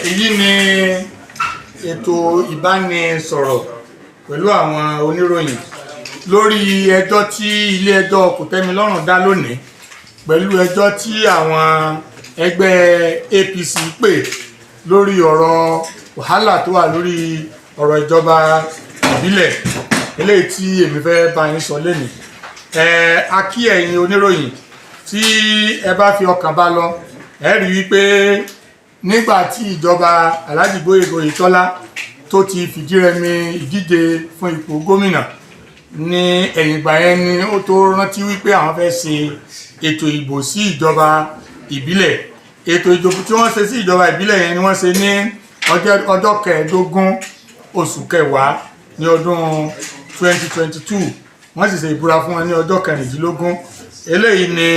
Èyí ni ètò ìbánisọ̀rọ̀ pẹ̀lú àwọn oníròyìn lórí ẹjọ́ tí ilé ẹjọ́ kòtẹ́milọ́rùn dá lónìí, pẹ̀lú ẹjọ́ tí àwọn ẹgbẹ́ APC pè lórí ọ̀rọ̀ wàhálà tó wà lórí ọ̀rọ̀ ìjọba ìbílẹ̀, eléyìí tí èmi fẹ́ bá yín sọ lénìí. A kí ẹ̀yin oníròyìn tí ẹ bá fi ọkàn bá lọ. Ẹ rí wípé nígbà tí ìjọba Alhaji Gboyega Oyetola tó ti fìdírẹmi ìdíje fún ipò gómìnà, ní ẹ̀yìn ìgbà yẹn ni ó tó rántí wípé àwọn fẹ́ ṣe ètò ìbò sí ìjọba ìbílẹ̀. Ètò ìdìbò tí wọ́n ṣe sí ìjọba ìbílẹ̀ yẹn ni wọ́n ṣe ní ọjọ́ 15 oṣù kẹwàá ní ọdún 2022. Wọ́n sì ṣe ìbúra fún wọn ní ọjọ́ 16. Eléyìí ni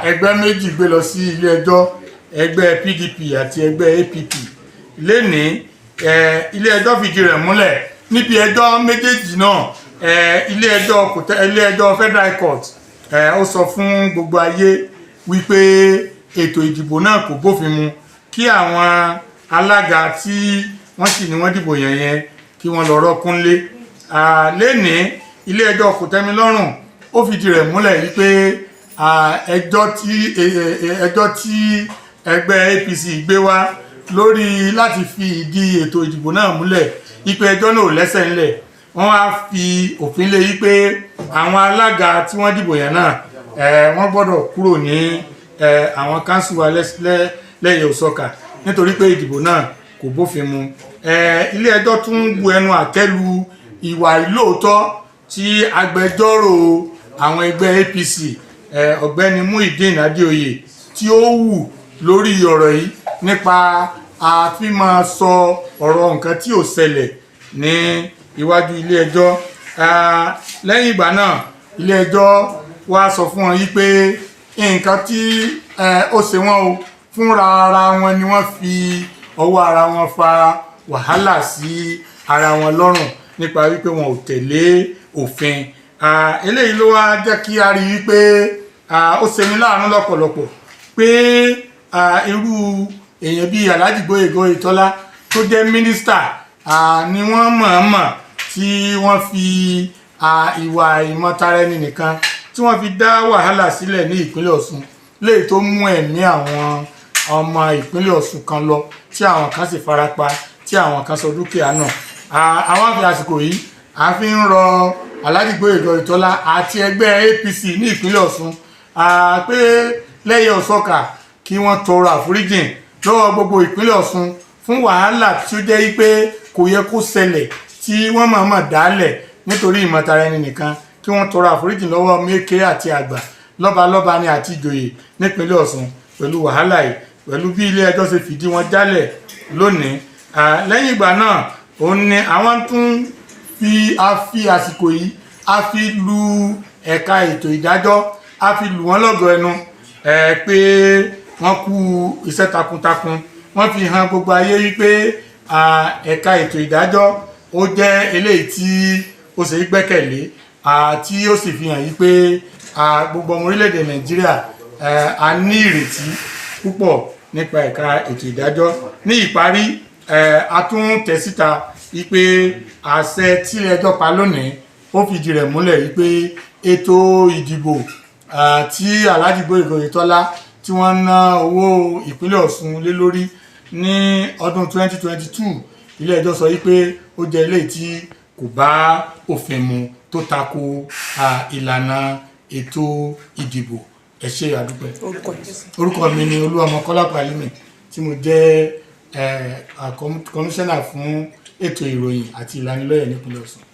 ẹgbẹ́ méjì gbé lọ sí ilé ẹjọ́, ẹgbẹ́ PDP àti ẹgbẹ́ APP. Lénìí, ilé ẹjọ́ fìdí rẹ̀ múlẹ̀ níbi ẹjọ́ méjèèjì náà. Ilé ẹjọ́ kòtẹ́, ilé ẹjọ́ Federal Court, ó sọ fún gbogbo ayé wípé ètò ìdìbò náà kò bófin mu, kí àwọn alága tí wọ́n sì ní wọ́n dìbò yẹn yẹn kí wọ́n lọ rọ́kúnlé. Lénìí, ilé ẹjọ́ kòtẹ́milọ́rùn ó fìdí rẹ̀ múlẹ̀ wípé ẹjọ́ tí ẹgbẹ́ APC gbé wá lórí láti fi ìdí ètò ìdìbò náà múlẹ̀, wípé ẹjọ́ náà ò lẹ́sẹ̀ ńlẹ̀. Wọ́n á fi òfin lé wípé àwọn alága tí wọ́n dìbò yẹn náà, wọ́n gbọ́dọ̀ kúrò ní àwọn council wa lẹ́yẹ òsọ̀kà, nítorí pé ìdìbò náà kò bófin mu. Ilé ẹjọ́ tún bu ẹnu àtẹ́ lu ìwà ìlóòótọ́ tí agbẹjọ́rò àwọn ẹgbẹ́ APC, ọ̀gbẹ́ni Muideen Adéoyè, tí ó wù lórí ọ̀rọ̀ yìí nípa àfihàn sọ ọ̀rọ̀ nǹkan tí ò ṣẹlẹ̀ ní iwájú ilé ẹjọ́. Lẹ́yìn ìgbà náà, ilé ẹjọ́ wá sọ fún wọn yí pé nǹkan tí ó ṣe wọ́n o, fúnra ara wọn ni wọ́n fi ọwọ́ ara wọn fa wàhálà sí ara wọn lọ́rùn nípa wípé wọn ò tẹ̀lé òfin. Eléyìí ló wá jẹ́ kí a rí wípé ó ṣeni láàánú lọ́pọ̀lọpọ̀ pé irú èèyàn bíi Alhaji Gboyega Oyetola tó jẹ́ mínísítà ni wọ́n mọ̀ọ́mọ̀ tí wọ́n fi ìwà ìmọ̀tara ẹni nìkan tí wọ́n fi dá wàhálà sílẹ̀ ní ìpínlẹ̀ Ọ̀ṣun, léyìí tó mú ẹ̀mí àwọn ọmọ ìpínlẹ̀ Ọ̀ṣun kan lọ, tí àwọn kan sì farapa, tí àwọn kan sọ dúkìá náà. Àwọn fi àsìkò yìí a fi ń rọ Alhaji Gboyega Oyetola àti ẹgbẹ́ APC ní ìpínlẹ̀ Ọ̀ṣun pé lẹ́yìn ọ̀sọ́kà kí wọ́n tọrọ àforíjìn lọ́wọ́ gbogbo ìpínlẹ̀ Ọ̀ṣun fún wàhálà tí ó jẹ́ wípé kò yẹ kó ṣẹlẹ̀ tí wọ́n mọ̀ọ́mọ̀ dálẹ̀ nítorí ìmọ̀tara ẹni nìkan, kí wọ́n tọrọ àforíjìn lọ́wọ́ méke àti àgbà, lọ́balọ́ba ni àti ìjòyè nípínlẹ̀ Ọ̀ṣun pẹ̀lú wàhálà yìí, pẹ̀lú bí ilé ẹjọ́ ṣe fìdí wọn jálẹ̀ lónìí. Lẹ́yìn ìgbà náà, òun ni àwọn tún fi a fi àsìkò yìí a fi lu ẹ̀ka ètò ìdájọ́, a fi lù wọ́n lọ́gọ̀ọ́ ẹnu pé wọ́n kú iṣẹ́ takuntakun. Wọ́n fi hàn gbogbo ayé wípé ẹ̀ka ètò ìdájọ́ ó jẹ́ eléyìí tí ó ṣe é gbẹ́kẹ̀lé, tí ó sì fi hàn yí pé gbogbo ọmọ orílẹ̀-èdè Nàìjíríà, a ní ìrètí púpọ̀ nípa ẹ̀ka ètò ìdájọ́. Ní ìparí, a tún tẹ̀ síta wípé àṣẹ tí ẹjọ́ pa lónìí, ó fìdí rẹ̀ múlẹ̀ wípé ètò ìdìbò tí Alhaji Gboyega Oyetola tí wọ́n ná owó ìpínlẹ̀ Ọ̀ṣun lé lórí ní ọdún 2022, ilé ẹjọ́ sọ wípé ó jẹ́ eléyìí tí kò bá òfin mu, tó tako ìlànà ètò ìdìbò. Ẹ ṣé, àdúpẹ́. Orúkọ yìí. Orúkọ mi ni Olúọmọ Kọ́lápọ̀ Alimi, tí mo jẹ́ kọmíṣánná fún ètò ìròyìn àti ìlanilọ́yẹ̀ nípínlẹ̀ Ọ̀ṣun.